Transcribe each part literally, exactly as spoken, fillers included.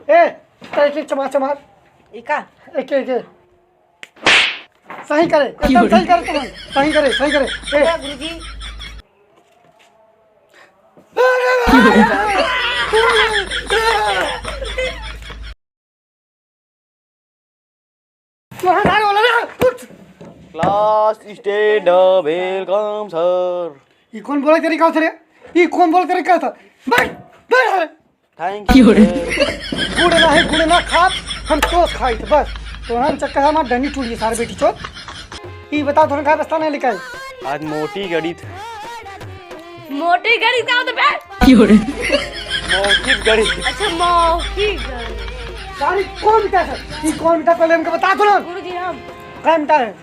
ए, तो एक एक चमाचा मार। ई का? एक एक। सही करे, एकदम सही करे तुम। सही करे, सही करे। ए। क्या गुरुजी? तू हमारे वाला ना, उठ। Class stand up, welcome sir। ई कौन बोले तरीका से रे? ई कौन बोले तरीका से? बैठ, बैठ रे। Thank you। गुड़ ना है, गुड़ ना खा, हम टोस खाई थे बस। तो हम चक्कर हमार डंडी टूट गई सारे बेटी चोद। ई बताओ, तोहन का बस्ता नहीं लिखाई? आज मोटी गणित। मोटी गणित का होता बे? मौखिक गणित। अच्छा, मौखिक गणित। सारी कौन मिटा है? ई कौन मिटा, पहले हमको बता दो ना। गुरुजी, हम। कौन मिटा है?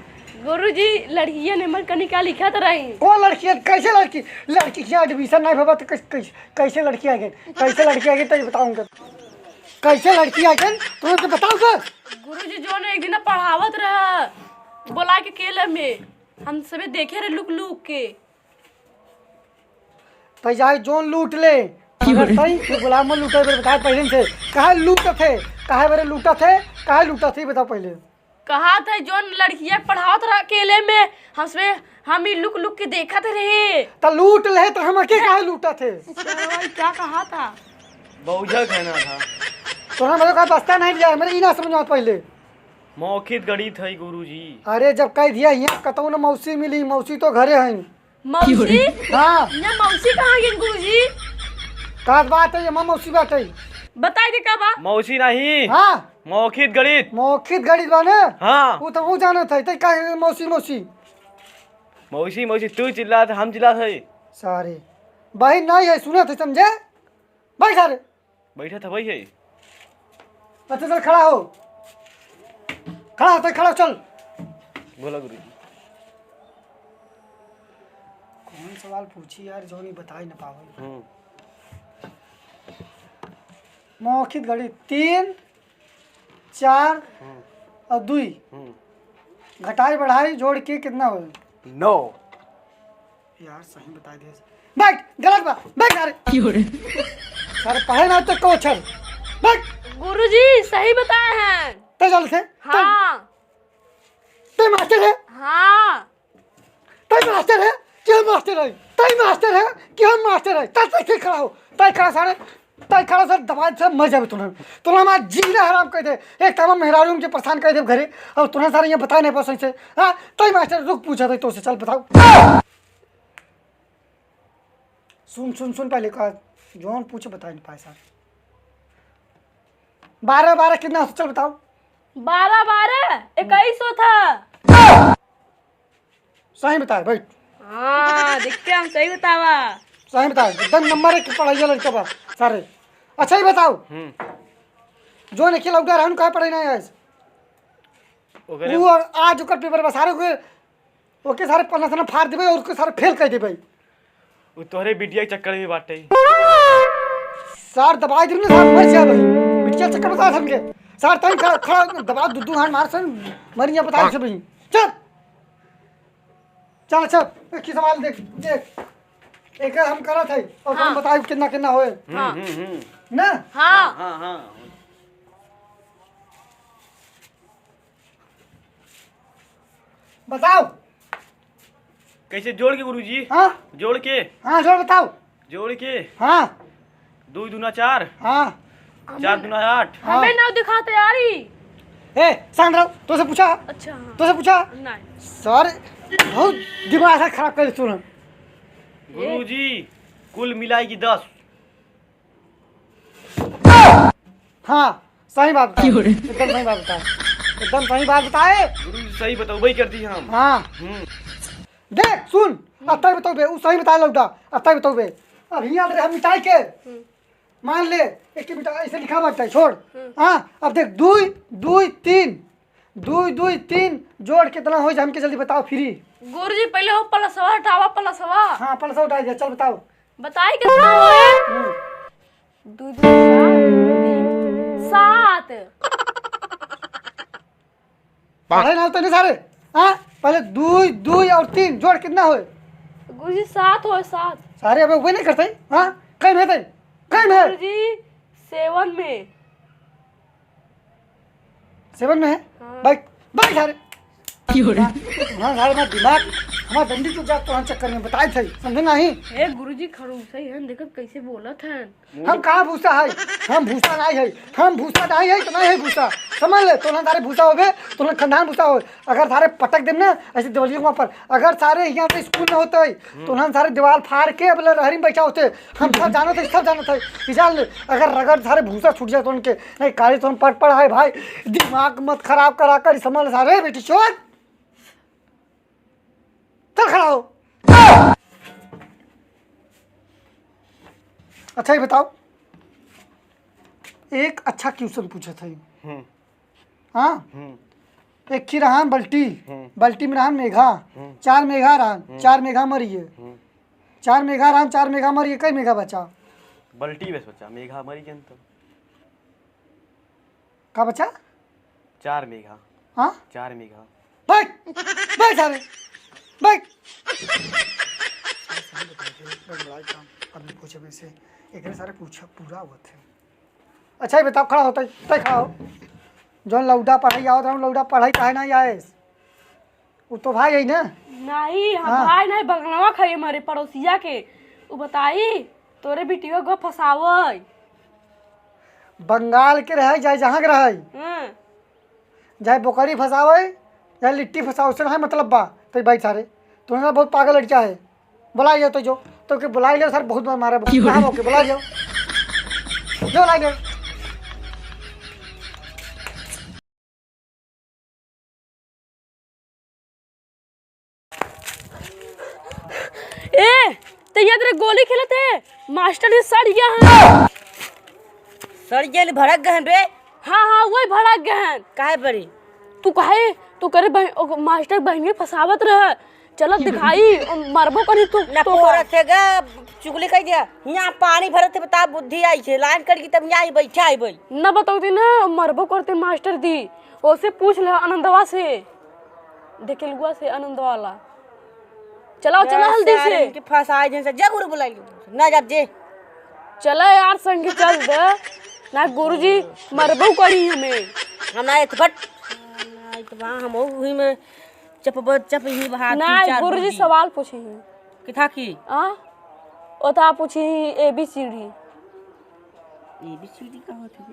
गुरुजी, लड़कियन में कनी का लिखत रही। कौन लड़कियन? कैसे लड़की? लड़की के admission नहीं भवा तो कैसे, कैसे, कैसे लड़की आ गई? कैसे लड़की आ गई तो ये बताऊंगा। कैसे लड़की आ गई? तुम तो बताओ सर। गुरुजी, जो ने एक दिन पढ़ावत रहा, बोला के केले में, हम सबे देखे रहे लुक लुक के। तो जाए जोन लूट ले, मगर तई गुलाम में लूटे बेर बताए पहले से। काहे लूटत है? काहे बेरे लूटत है? काहे लूटत है? बताओ पहले। कहा थे, जोन लड़किया के पढ़ावत रहा अकेले में, हमसे, हम ही लुक लुक के देखत रहे। त लूट ले, त हम के काहे लूटत है? सर, क्या कहा था? बौझक है ना था। तोरा मेरे का बस्ता नहीं लिया, मेरे ई ना समझ में आवत पहले। मौखिक गणित है गुरुजी। अरे, जब कह दिया, यहाँ कतौ न मौसी मिली, मौसी तो घरे हैं। मौसी? हाँ। यहाँ मौसी कहाँ गई गुरुजी? का बात है, ये माँ मौसी बात है। बताई दे का बा? मौसी नहीं। हाँ। मौखिक गणित। मौखिक गणित बा ने? हाँ। वो तो वो जानत है, ते का मौसी, मौसी? मौसी, मौसी, तू चिल्लात है, हम चिल्लात है। सारे। बहिन नहीं है, सुनत है, समझे? बैठ सारे। बैठा था वही है। अच्छा, चल, खड़ा हो। खड़ा हो, तो खड़ा हो, चल। बोला गुरुजी। कौन सवाल पूछी यार, जो नहीं बताई ना पावे। हम्म। मौखिक गणित, तीन, चार हम्म। और दुई। हम्म। घटाई बढ़ाई जोड़ के कितना होई? नौ। यार, सही बताई दे। बैठ, गलत बा, बैठ सारे। क्यों रे? सारे पढ़े ना तो को छल। बैठ। गुरुजी, सही बताए हैं। ते चल से। हाँ। ते मास्टर है? हाँ। तै मास्टर है कि हम मास्टर है? तै मास्टर है कि हम मास्टर है? तै, तै, तै खड़ा हो, तै खड़ा सारे, तै खड़ा सर, दबा से मर जाबे तुरंत। तुरंत हमारा जीना हराम कर दे। एक तो हम मेहरारू के परेशान कर दे घरे, और तुरंत सारे यहाँ बताए नहीं बस ऐसे। हाँ, तै मास्टर रुक, पूछा था तो से, चल बताओ। सुन, सुन, सुन पहले का, जौन पूछे बताए नहीं पाए सर। बारह बारह कितना होता, चल बताओ। बारह बारह इक्कीस होता। सही बताए, बैठ। हाँ, देखते हम सही बतावा। सही बताए, एकदम नंबर एक पढ़ाई लड़का बा, सारे। अच्छा, ये बताओ, हम्म। जो नहीं लौटा रहन, काहे पढ़ाई नहीं आए? ओकरे वो आज ओकर पेपर बा, सारे ओके, ओके सारे पन्ना सन्ना फाड़ देबे और उसको सारे फेल कर देबे। वो तोहरे बिटिया के चक्कर में बाटे। सार दबाई देबे ना, सार मर जाए भाई। बिटिया के चक्कर में सार समझे। सार तनी खड़ा, खड़ा दबा, दू, दू हाथ मार सन, मर गया बता दे भाई। चल। चल, अच्छा, एक ही सवाल देख, देख। एक हम करत है, और हाँ। तुम बताओ कितना, कितना होए। हाँ। हम्म, हम्म, हम्म। ना? हाँ। हाँ, हाँ, हाँ। बताओ। कैसे जोड़ के गुरुजी? हाँ? जोड़ के? हाँ, जोड़ बताओ। जोड़ के? हाँ। दो दूना चार। हाँ। चार दूना आठ। हाँ। हमें ना दिखाते यारी। ए, शांत रहो, तो से पूछा? अच्छा, हाँ। तो से पूछा? नहीं। सर, बहुत दिमाग सा खराब कर तू ना। गुरुजी, कुल मिलाई की दस। हाँ, सही बात बताए। क्यों रे? एकदम सही बात बताए। एकदम सही बात बताए। गुरुजी, सही बताओ, वही करती हम। हाँ। हम्म। देख, सुन, अब तय बताओ बे, उ सही बताए लौटा, अब तय बताओ बे। अब हियाँ दे हम मिटाई के। हम्म। मान ले, एक के मिटा, ऐसे लिखा बाटे, छोड़। हम्म। हाँ, अब देख, दुई, दुई, तीन, दुई, दुई, तीन, जोड़ कितना होई, हमके जल्दी बताओ, फ्री। गुरुजी, पहले हो प्लसवा हटावा, प्लसवा। हाँ, प्लसवा हटा दिया, चल बताओ। बताई कितना होए? हम्म। दो, दो, चार, तीन, सात। पढ़े ना तने सारे, हाँ? पहले दुई, दुई और तीन जोड़ कितना होए? गुरुजी, सात होए, सात। सारे अबे उबे नहीं करते, हाँ? कहीं में थे, कहीं में। गुरुजी, सेवन में। सेवन में है? हाँ। बैठ, बैठ सारे। की हो रे? हाँ, सारे हमार दिमाग, हमार डंडी टूट जात तोहन चक्कर में, बताए थे, समझे नहीं? ए गुरुजी, खड़ूसई हन, देखत कैसे बोलत हन। हम कहाँ भूसा है? हम भूसा नहीं है, हम भूसा नहीं है, तो नहीं है भूसा, समझ ले। तोहन सारे भूसा होबे, तोहन खानदान भूसा हो। अगर सारे पटक देम ना ऐसे देवलियों के ऊपर, अगर सारे यहाँ पे स्कूल न होते, तोहन सारे दीवार फाड़ के अब रहरी में बैठा होते। हम सब जानत है, सब जानत है। कि जान ले, अगर रगड़ सारे भूसा छूट जाए तो उनके, नहीं, काली तो हम पढ़ पढ़ है भाई, दिमाग मत खराब करा कर, समझ सारे बेटी चोद। चल खड़ा हो। अच्छा, ये बताओ, एक अच्छा क्वेश्चन पूछा था। हम्म। हाँ? हम्म। एक ही रहन बल्टी, हम्म। बल्टी में रहन मेघा, हम्म। चार मेघा रहन, हम्म। चार मेघा मरिए। हम्म। चार मेघा रहन, चार मेघा मरिए, कई मेघा बचा? बल्टी बस बचा, मेघा मरिए तो। का बचा? चार मेघा। हाँ? चार मेघा। बैठ, बैठ सारे, बैठ। अभी पूछे में से, एकरे सारे पूछा, पूरा हुआ थे। अच्छा, ये बताओ, खड़ा हो, तै, तै खड़ा हो। जौन लौंडा पढ़ाई आवत रहूं, लौंडा पढ़ाई काहे ना आएस? उ तो भाई है ना? नहीं, हम हाँ। भाई नहीं, बगलवा खाई हमारे पड़ोसिया के। उ बताई, तोरे बिटियो को फंसावई। बंगाल के रहे, चाहे जहाँ के रहे। हाँ। चाहे बोकरी फंसावई, चाहे लिट्टी फंसावई, उससे नहीं मतलब बा। तो भाई सारे, तोहन बहुत पागल लड़का है। बुला लियो तो जो, तो के बुला लियो सर, बहुत मार मारे, की हो रहा है? ओके, बुला लियो। जो बुला लियो। ए, ते याद रे गोली खेलत है, मास्टर ये सड़ गया है। सड़ गया ले भड़क गए हैं बे। हाँ, हाँ, वही भड़क गए हैं। काहे बड़ी? तू काहे, तू करे बह-, ओ, मास्टर बहन के फंसावत रह। चलत दिखाई, ओ, मरबो करी तू, ना तो पोरत है गा, चुगली कह दिया। यहाँ पानी भरत है, बता बुद्धि आई है, लाइन कट गई तब यहाँ ही बैठा है भाई। ना बताओ दी ना, मरबो करते मास्टर दी। ओसे पूछ ले आनंदवा से, ढकेलुआ से आनंदवा ला। चलाओ, चला जय हल्दी सारे से। इनके फंसाए जैसे, जा गुरु बुलाई लो। ना जाब जे। चला यार, संग चल दे। ना गुरुजी मरबो करी हमें। हम ना एथबट। ना एथबा, हम वही में चप ब-, चप ही बहा ना, तीन चार गुरुजी गुरुजी। सवाल पूछे हैं। किथा की? आ? ओथा पूछी A B C D। A B C D का होत है?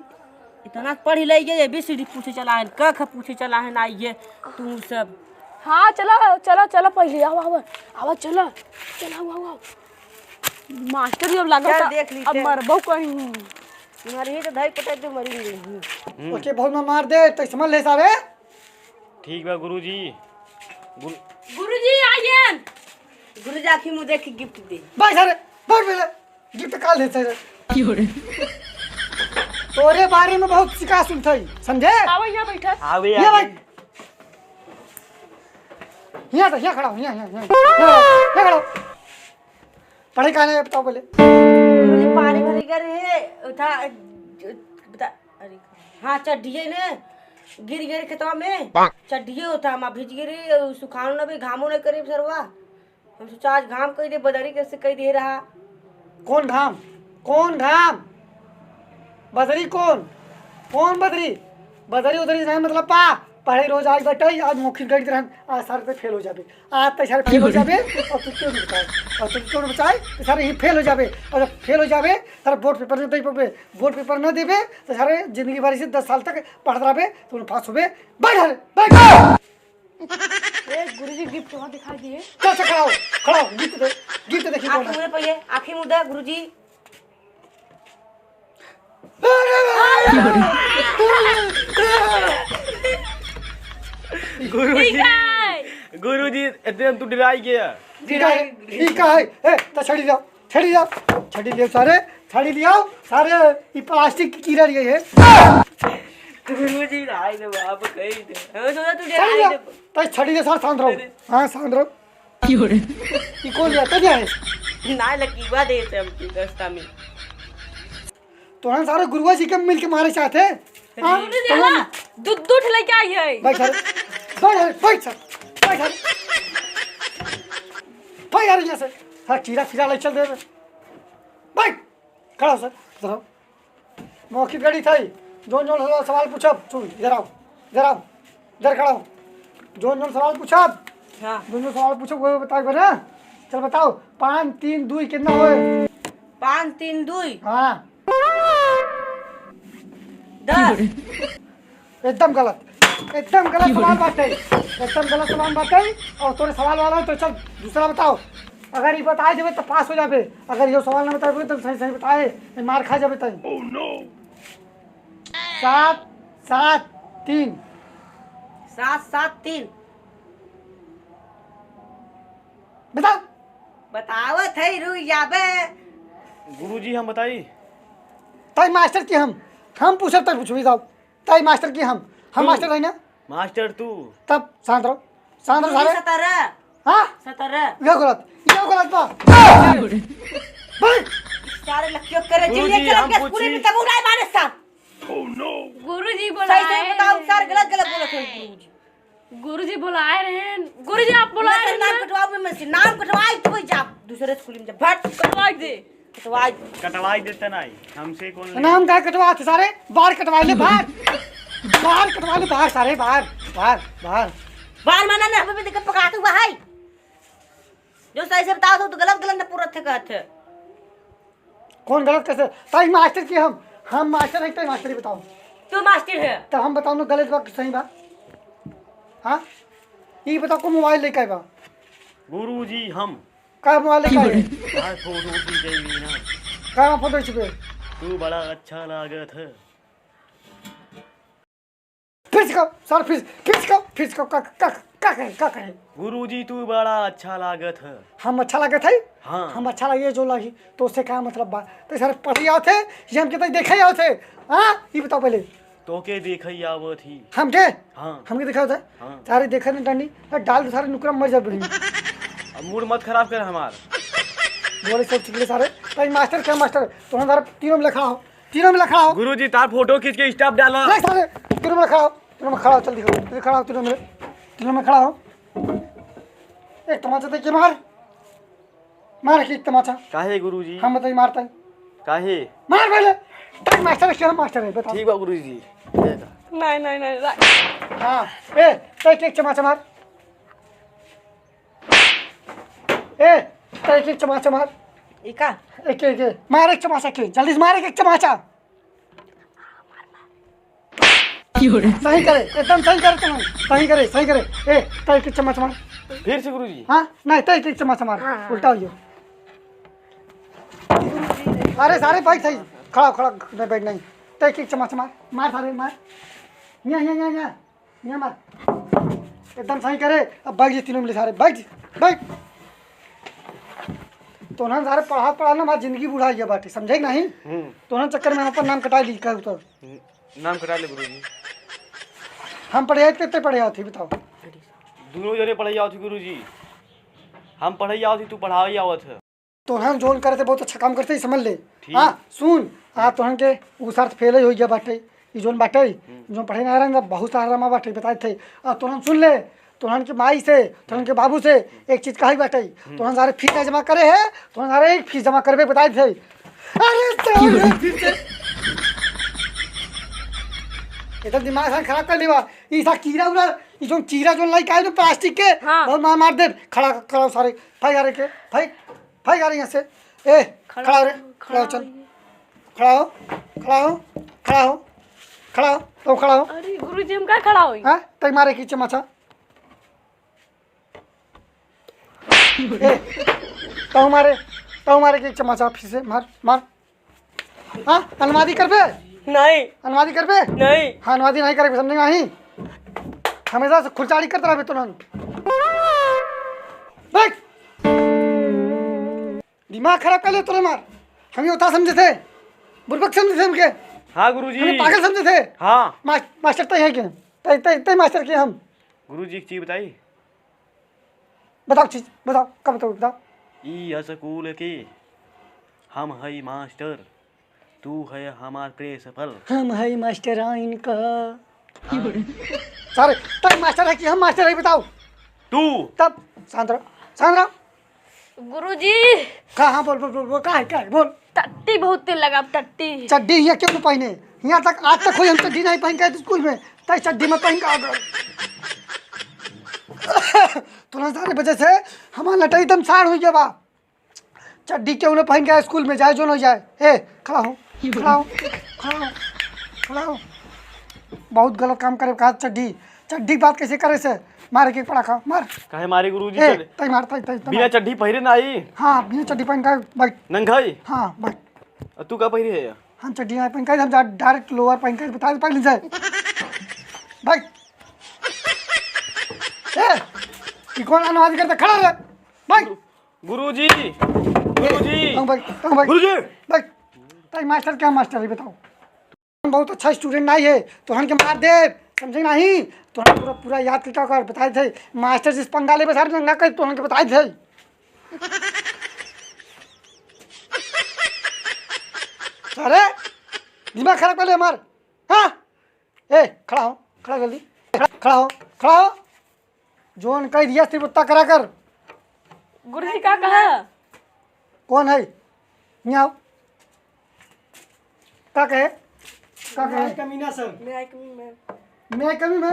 इतना पढ़ ले ये A B C D पूछे चला है, क ख पूछे चला है ना ये तू सब। हाँ, चला, चला, चला पहले, आवा, आवा, आवा, चला, चला, आवा, आवा। मास्टर जी अब लगा चल, था, देख ली अब ते। मरबो कहीं। तुम्हारी ही तो धाई पटा दे, मरी नहीं। हम्म। ओके, बहुत में मार दे, तो समझ ले सारे। ठीक बा गुरुजी। गुरु- गुरुजी, आइए। गुरुजी, आँखी मुँह देख के gift दे। भाई सारे, बहुत मिले। Gift का ले सारे? क्यों रे? तोरे बारे में बहुत शिकायत सुनत हई, समझे? आवा, यहाँ बैठा। आवे, ये आवे। भाई। यहाँ तो, यहाँ खड़ा हो, यहाँ, यहाँ, यहाँ। यहाँ खड़ा हो, यहाँ खड़ा हो। पढ़े का नहीं बताओ पहले। मुझे पानी भरी कर रहे, उठा, बता, अरे, हाँ, चड्ढिए ने गिर गए खेतवा में, चड्ढिए होता, हम भीज गए रहे, सुखानो ना भी, घामो नहीं करे सरवा। हम सोचा आज घाम कह दे, बदरी कैसे कह दे रहा। कौन घाम? कौन घाम? बदरी कौन? कौन बदरी? बदरी उदरी नहीं, मतलब पा, पढ़े रोज आज बैठे, आज मौखिक गणित रहन, आज सारे पे फेल हो जाबे। आज तो सारे फेल हो जाबे, और तू क्यों नहीं बताए? और तू क्यों नहीं बताए? तो सारे ही फेल हो जाबे, और जब फेल हो जाबे, सारे बोर्ड पेपर नहीं दे पाबे, बोर्ड पेपर न देबे, तो सारे जिंदगी भर से दस साल तक पढ़त रहबे, तू पास होबे। बैठ रे, बैठ। ए, गुरुजी, gift वहाँ दिखा दिए। चल, चल, खड़ा हो, खड़ा हो, gift दे, gift देखी कौन है। आँखी मुँह पहले, आँखी मुँह दे, गुरुजी। गुरुजी, ठीक है। गुरुजी, इतने में तू डराई गया। ठीक है, ठीक है। ए, तो छड़ी जाओ। छड़ी लाओ, छड़ी ले सारे, छड़ी ले आओ सारे, ई plastic की कीड़ा लिए है। गुरुजी, राय दे बाप, कही दे। हम सोचा तू छड़ी ले आओ, दे। तो छड़ी ले सारे, शांत रहो। अरे। हाँ, शांत रहो। क्यों रे? ई कौन ले आता है? ना लकीवा दे से हमके रास्ता में। तोहन सारे गुरुआ जी के मिल के मारे चाहते हैं? हाँ? गुरुजी, तो हाँ, दू, दू ठे लेके आई है। बैठ सारे, बैठ सारे, बैठ सारे, बैठ सारे। भाग यार यहाँ से। हाँ, कीड़ा, कीड़ा ले चल दे। भाग। खड़ा हो सर, इधर आओ। मौखिक गणित है, जोन जोन सवाल, सवाल पूछब, सुन, इधर आओ। जरा, जरा खड़ा हो। जौन जौन सवाल पूछब, हाँ। जौन जौन सवाल पूछब, वो बताए बे ना। चल बताओ, पाँच, तीन, दुई कितना होए? पाँच, तीन, दुई। हाँ। दस। एकदम गलत, एकदम गलत सवाल बाटे, एकदम गलत सवाल बाटे। और तोरे सवाल वाला है तो चल दूसरा बताओ। अगर ये बताए देबे तो पास हो जाबे, अगर ये सवाल ना बताए तो सही सही बताए, मार खा जाबे तई। सात, सात, तीन। सात, सात, तीन। बताओ। बतावत है, रुक जाबे। गुरुजी, हम बताई? तई मास्टर की हम, हम पूछब, तई पूछबी जाओ। तई मास्टर की हम, हम तू। मास्टर है ना? मास्टर तू। तब शांत रहो, शांत रहो गुरुजी, सारे। सतरह। हाँ? सतरह। ये गलत, ये गलत बा। भाई। सारे लड़कियों करे गुरुजी, जिले के हम लड़के स्कूल पूछी। में तब उड़ाए मारे साहब। गुरुजी सही सही बुलाए बताओ हैं। सर, गलत गलत बोलत हो गुरुजी। गुरुजी बुलाए रहे हैं। गुरुजी आप बुलाए उनका रहे नाम हैं। कटवाओ में से, नाम कटवाई तो वही जा, दूसरे स्कूल में जा, भट। कटवाई दे। कटवाई। कटवाई देते नहीं, हमसे कौन ले? नाम का कटवा थे सारे, बाहर कटवा ले, बाहर। बाहर कटवा ले, बाहर सारे, बाहर, बाहर, बाहर। बाहर माना ना, हमें भी दिक्कत पकाते हुआ है। जो सही से बताओ तो, तो गलत गलत ना पूरा थे कहते। कौन गलत कैसे? ताई मास्टर की हम, हम मास्टर है, ताई मास्टर ही बताओ। तू मास्टर है। तो हम बताओ ना गलत बा कि सही बा? हाँ? ई बताओ को मोबाइल लेके आए बा? गुरुजी हम। का मोबाइल लेके आए? यार फोटो खींच गई ना। का फोटो खींचबे? तू बड़ा अच्छा लागत है। फिर से कहो, सर, फिर, फिर से कहो, फिर से कहो, का, का, का कहे, का कहे? गुरुजी, तू बड़ा अच्छा लागत है। हम अच्छा लागत है? हाँ। हम अच्छा लगे जो लगी, तो उससे का मतलब बा? तो सर पढ़े आवत है, ये हमके तो देखे आवत है। हाँ, ये बताओ पहले। तोके देखे आवत ही। हमके? हाँ। हमके देखे आवत है? हाँ। सारे देखे नहीं डंडी, ना डाल दे सारे नुकरा मर जा बड़ी। अब मूड मत खराब कर हमार। बोले सब ठीक है सारे। भाई मास्टर क्या मास्टर? तो हम सारे तीनों में लिखा हो। तीनों में खड़ा हो। गुरुजी, तार फोटो खींच के स्टैप डालो। ले साले, तीनों में खड़ा हो, तीनों में खड़ा हो, जल्दी करो, जल्दी खड़ा हो, तीनों में, तीनों में खड़ा हो। एक तमाचा दे के मार, मार के एक तमाचा। काहे गुरुजी? हम बताई मारता है। काहे? मार पहले। तक मास्टर है, हम मास्टर है, बताओ। ठीक बा गुरुजी। नहीं, नहीं, नहीं, नहीं। हाँ, ए, तक एक तमाचा मार। ए, तो एक एक चमाचा मार। ई का? एक, एक, एक। मार एक चमाचा के, जल्दी से मार एक एक चमाचा। क्यों रे? सही करे, एकदम सही करे तुम, सही करे, सही करे। ए, तो एक एक चमाचा मार। फिर से गुरुजी। हाँ, नहीं, तो एक एक चमाचा मार, हाँ। उल्टा हो गया। अरे सारे बैठ सही, खड़ा हो, खड़ा, नहीं बैठ नहीं। तो एक एक चमाचा मार, मार सारे मार। यहाँ, यहाँ, यहाँ, यहाँ। यहाँ मार। एकदम सही करे। अब बैठ जी तीनों मिले सारे, बैठ जी, बैठ। तोहन सारे पढ़ा पढ़ा ना हमार जिंदगी बुढ़ा गया बाटे, समझे कि नहीं? हम्म। तोहन चक्कर में हम अपन नाम कटा ली, कहू तो। हम्म, नाम कटा ले गुरुजी। हम पढ़े आए थे, ते पढ़े आए थे, बताओ। दोनों जने पढ़े आओ थे गुरुजी। हम पढ़े आओ थे, तू पढ़ावे आवत है। तोहन जोन करे थे बहुत अच्छा काम करते ही समझ ले। ठीक। हाँ, सुन, आ तोहन के उ सार फेल ही हो गया बाटे, ई जोन बाटे, हम्म। जोन पढ़े ना रहन, बहुत सारा रमा बाटे बताए थे। आ तोहन सुन ले, तोहन के माई से, तोहन के बाबू से एक चीज कही बाटे, हम्म। तोहन सारे फीस जमा करे है, तोहन सारे एक फीस जमा करबे बताए थे। अरे तो फिर से एकदम दिमाग सारे खराब कर लेवा। ई सा कीड़ा उड़ा, ई जोन चीरा जोन लाई काहे जो प्लास्टिक के, हाँ। बहुत मार मार दे। खड़ा, खड़ा सारे, भाई यार के, भाई। भाग यार यहाँ से। ए, खड़ा खड़ा हो रे, हो, खड़ा हो, खड़ा चल। हो। खड़ा हो, खड़ा हो, खड़ा हो, खड़ा हो, तो खड़ा हो। अरे गुरुजी, हम का खड़ा होई? हाँ, तई मारे की चमाचा। ए, तऊ मारे, तऊ मारे की चमाचा फिर से, मार, मार। हाँ, अनुवादी करबे? नहीं। अनुवादी करबे? नहीं। हाँ, अनुवादी नहीं करबे, समझे नहीं? हमेशा से खुरचाड़ी करत रहबे तो नहीं। बैठ। दिमाग खराब कर ले तोरे मार। हम ये उता समझे थे, बुर्बक समझे थे हमके। हाँ गुरुजी। हमें पागल समझे थे। हाँ। मास-, मास्टर तय है क्या? तय, तय, तय मास्टर के हम। गुरुजी एक चीज बताई। बताओ चीज, बताओ, कब बताओ, बताओ। ई स्कूल के हम हई मास्टर। तू है हमार प्रिंसिपल। हम है मास्टराइन का। हाँ। सारे, तू मास्टर है कि हम मास्टर है, बताओ। तू। तब, शांत रहो, शांत रहो। गुरुजी। का, हाँ, बोल, बोल, बोल, बोल, का है, का है, बोल। टट्टी बहुत तेल लगा, टट्टी। चड्डी यहाँ क्यों नहीं पहने? यहाँ तक, आज तक कोई हम चड्डी नहीं पहन के आए थे स्कूल में। तै चड्डी मत पहिन का अगर। तोरा सारे वजह से हमार लटई एकदम साड़ होइ गया बा। चड्डी केहू न पहिन के स्कूल में जाए, जो न जाए। ए, खड़ा हो, खड़ा हो, खड़ा हो, खड़ा हो। बहुत गलत काम करे कहा चड्डी। चड्डी बात कैसे करे से? मारे के पड़ा खा, मार। काहे मारे गुरुजी? ए, चल। तै मार, तै, तै, तै बिना मार। चड्डी पहिरे ना आई? हाँ, बिना चड्डी पहिन के बैठ। नंगई? हाँ, बैठ। आ तू का पहिरे है या? हम चड्डी ना पहिन के, हम जा direct lower पहिन के बता दे पहले से। बैठ। ए, ई कौन अनवाजी करता? खड़ा रह। बैठ। गुरुजी, ए, गुरुजी। तंग बैठ, तंग बैठ। गुरुजी। बैठ। तै मास्टर क्या मास्टर है बताओ? बहुत अच्छा student नहीं है, तोहन के मार दे, समझे नहीं? तोहन पूरा, पूरा याद करके ओकर बताए थे, मास्टर जिस पंगा लेबे सारे नंगा कर तोहन के बताए थे। सारे दिमाग खराब कर ले हमार, हाँ? ए, खड़ा हो, खड़ा जल्दी, खड़ा, खड़ा हो, खड़ा हो। जोन कह दिया सिर्फ उतना करा कर। गुरुजी का कहा? कौन है? यहाँ आओ। का कहे? का कहे? मैं कमीना सर। मैं कमी मैं। मैं कमी मैं।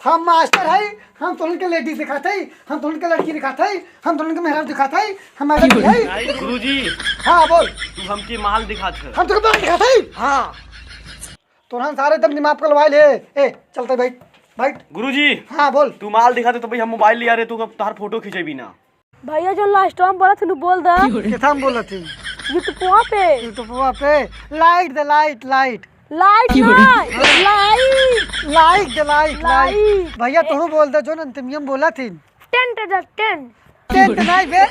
हम मास्टर है, हम तोहन के लेडीज दिखाते हैं, हम तोहन के लड़की दिखाते हैं, हम तोहन के मेहरारू दिखाते हैं, हमारे लड़की है। गुरुजी। हाँ, बोल। तू हमके माल दिखात है। हम तोहके माल दिखाते हैं। हाँ। तोहन सारे एकदम दिमाग कलवाए ले। ए, चलते बैठ, बैठ। गुरुजी। हाँ, बोल। तू माल दिखाते तो भाई हम मोबाइल लिया रहे, तू तोहार फोटो खींचे बिना। भैया जो लास्ट टाइम बोला थी, बोल दा। किथा हम बोला थी? YouTube पे। YouTube पे। लाइट दे, लाइट, लाइट। लाइट ना, लाइट। लाइट दे, लाइट, लाइट। लाइट। भैया, ए- तोहू बोल दे, जो अंतिमियम बोला थी। टेंट दे, टेंट। टेंट नहीं बे,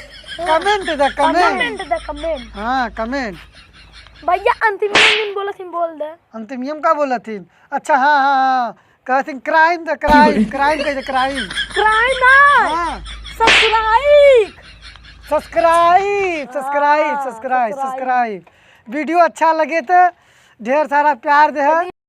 comment दे, comment। Comment दे, comment। हाँ, comment। भैया, अंतिमियम दिन बोला थी, बोल दे। अंतिमियम का बोला थी? अच्छा, हाँ, हाँ, हाँ। कहती crime द crime, crime कह दे crime। Crime ना। हाँ। Subscribe। Subscribe, subscribe, हाँ, subscribe, subscribe। Subscribe। Video अच्छा लगे तो ढेर सारा प्यार दे।